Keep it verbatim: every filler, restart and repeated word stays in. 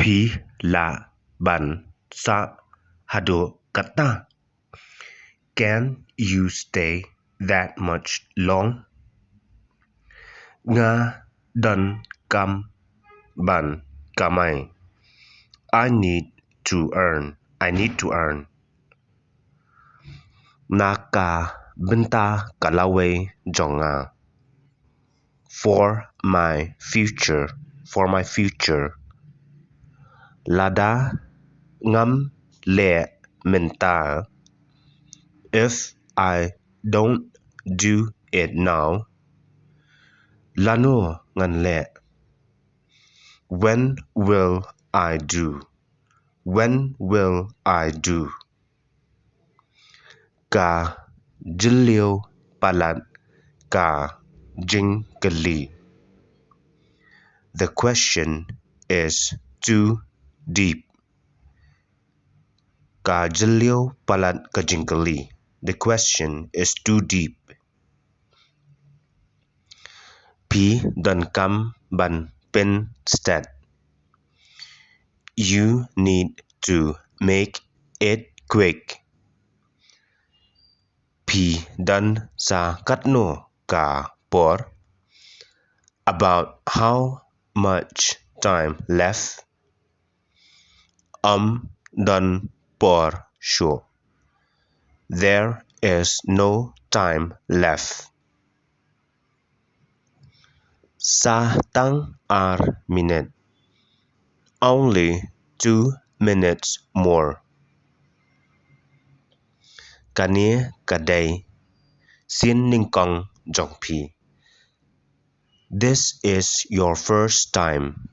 Phi lah ban sah haduh katta? Can you stay that much long? Nga donkam ban kamai. I need to earn. I need to earn. Na ka bynta ka lawei jong nga. For my future. For my future. Lada ngam leh mynta. If I don't do it now, lano ngan leh? When will I do? When will I do? Ka jylliew palat ka jingkylli. The question is too deep. Ka jylliew palat ka jingkylli. The question is too deep. Phi donkam ban pynstet. You need to make it quick. Phi don sa katno ka por? About how much time left? Ym don por shuh. There is no time left. Sa tang ar minit. Only two minutes more. Kane ka dei sien nyngkong jong phi. This is your first time.